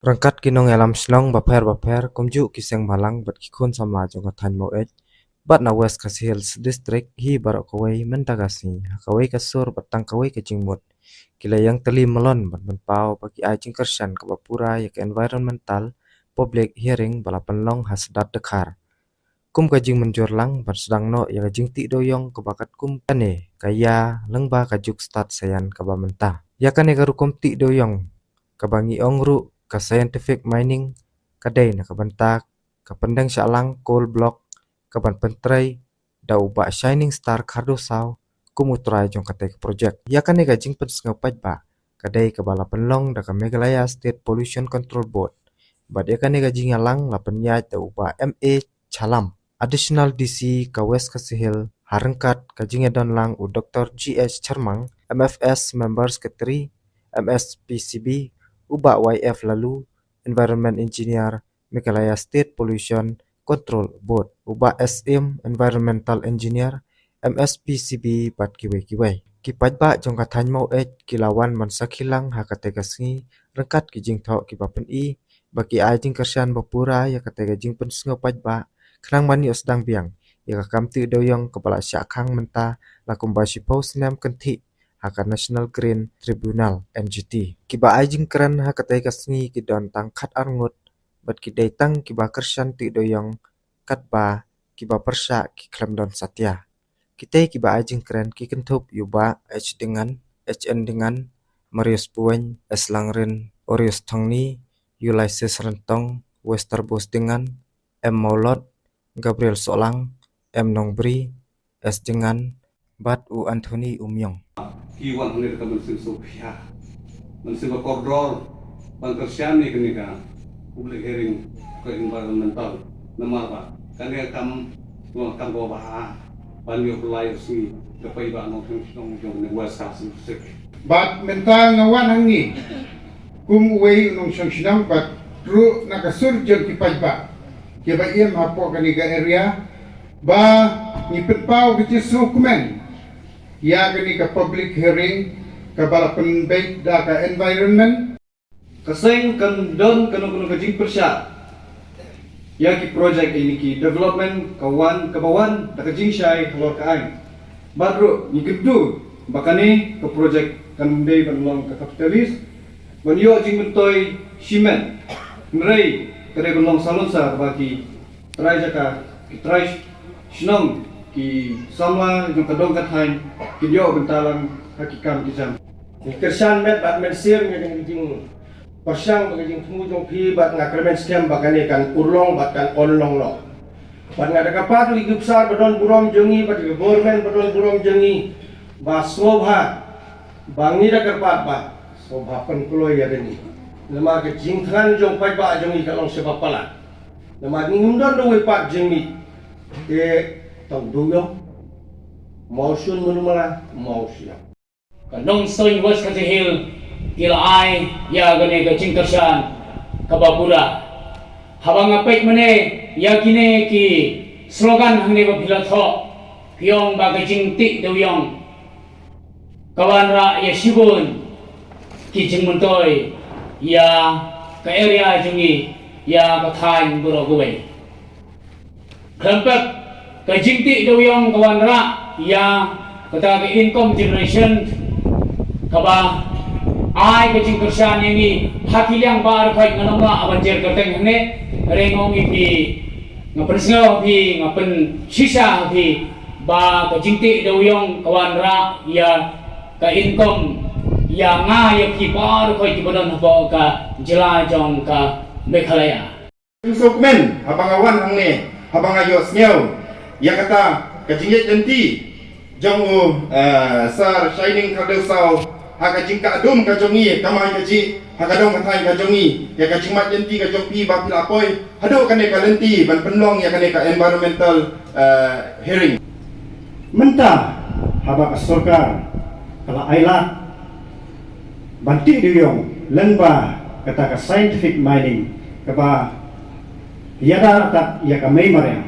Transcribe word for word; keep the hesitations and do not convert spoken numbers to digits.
Ryngkat ki nongïalam shnong bapher bapher, kumjuh ki seng bhalang bad ki khun samla jong ka thaiñ Maweit bad na West Khasi Hills District, hi baroh kawei mynta ka sngi ha kawei ka sur bad tang kawei ka jingmut ki la ïeng tylli madan ban pynpaw ba ki ai jingkyrshan kaba pura ïa ka environmental public hearing ba la pynlong ha Sdadkhar. Kum ka jingmynjur lang ban sdang noh ïa ka jingtih dewïong kaba katkum kane ka ïa lyngba ka juk stad saian kaba mynta. Ïa kane ka rukom tih dewïong kaba ngi ong ruh ka scientific mining ka dei na ka bynta ka pyndeng shah lang coal block kaban pyntrei da u Bah Shining Star Khardewsaw kum u trai jong katei ka project. Ïa kane ka jingpynsngew paidbah ka dei kaba la pynlong da ka Meghalaya State Pollution Control Board. Bad ïa kane ka jingïalang la pynïaid da u Bah M A Chalam, Additional D C ka West Khasi Hills, ha ryngkat ka jingïadon lang u Doctor G H Charmang, M F S Member Secretary, M S P C B, u Bah Y F Lalu, Environment Engineer, Meghalaya State Pollution Control Board, u Bah S M, Environmental Engineer, M S P C B bad kiwei kiwei. Ki paidbah jong ka thaiñ Maweit ki la wan ban sakhi lang ha katei ka sngi ryngkat ki jingthoh kiba pyni ba ki ai jingkyrshan ba pura ïa katei ka jingpynsngew paidbah khnang ban ïoh sdang biang ïa ka kam tih dewïong kaba la shah khang mynta la kumba shiphew snem kynthih ha ka National Green Tribunal, N G T. Kiba ai jingkren ha katei ka sngi ki don tang khatar ngut bad ki dei tang kiba kyrshan tih dewïong katba kiba pyrshah ki khlem don satia. Kitei kiba ai jingkren ki kynthup ïa u Bah H Dengan, H N Dengan, Marius Puweng, S Langrin, Orius Thongni, Ulysses Ryntong, Westerbos Dengan, M Mawlot, Gabriel Sohlang, M Nongbri, S Dengan, bad u Anthony Umyong. Ki wan hangne da ka mynsiem sngewkhia, mynsiem ba kordor ban kyrshan ïa kane ka public hearing ka environmental, namar ba kane ka kam, ka kam kaba bha ban ïoh pynlait ïoh sngi da paidbah nongshong shnong jong ka West Khasi Hills District. Bad mynta nga wan hangne kum uwei u nongshong shnong bad ruh na ka sur jong ki paidbah kiba im hapoh kane ka area ba ngi pynpaw ka jingsngewkmen ïa kane ka public hearing kaba la pynbeit da ka environment. Ka seng kan don kano kano ka jingpyrshah ïa ki project ïa ki development ka wan kaba wan da ka jingshai halor ka aiñ. Bad ruh ngi kyntu ba kane ka project kan dei ban long ka capitalist ban ïoh jingmyntoi shimet. Hynrei ka dei ban long salonsar ba ki trai jaka, ki trai shnong, ki samla jong ka dong ka thaiñ kin ïoh bynta lang ha ki kam ki jam. Ngi kyrshan met bad mynsiem ïa ka jingpyrshang bad ka jingthmu jong phi bad nga kyrmen skhem ba kane kan urlong bad kan ong long noh. Bad nga da kyrpad ïa ki bsar ba don burom jong ngi bad ïa ka government ba don burom jong ngi ba sngewbha, ba ngi da kyrpad ba sngewbha pynkloi ïa kane. Namar ka jingthngan jong paidbah jong ngi ka long shibun palat. Namar ngim don da uwei pat jingmih. Te tang dewïong, mawshun mynumala, mawshun. Ka nongshong West Khasi Hills ki la ai ïa kane ka jingkyrshan kaba pura. Haba nga peit mynne ïa kine ki slogan hangne ba phi la thoh, phi ong ba ka jingtih dewïong ka wanrah ïa shibun ki jingmyntoi ïa ka area jong ngi, ïa ka thaiñ baroh kawei. Khlem pep ka jingtih dewïong ka wanrah ïa kata ka income generation kaba ai ka jingkyrshan ïa ngi ha ki liang baroh khoit. Nga ong la aban jer kyrteng hangne, hynrei nga ong ïa phi, nga pynsngew ha phi, nga pynshisha ha phi ba ka jingtih dewïong ka wanrah ïa ka income ïa nga ïa phi baroh khoit kiba don hapoh ka jylla jong ka Meghalaya. Sngewkmen haba nga wan hangne, haba nga ïohsngew ïa kata ka jingïaid lynti jong u, eh, Sir Shining Khardewsaw ha ka jingkah dum ka jong ngi, ka mai ka jih ha ka dong ka thaiñ ka jong ngi, ïa ka jingmad lynti ka jong phi ba phi la poi haduh kane ka lynti ban pynlong ïa kane ka environmental, eh, hearing. Mynta haba ka sorkar ka la ailad ban tih dewïong lyngba kata ka scientific mining kaba ïada tat ïa ka mei mariang,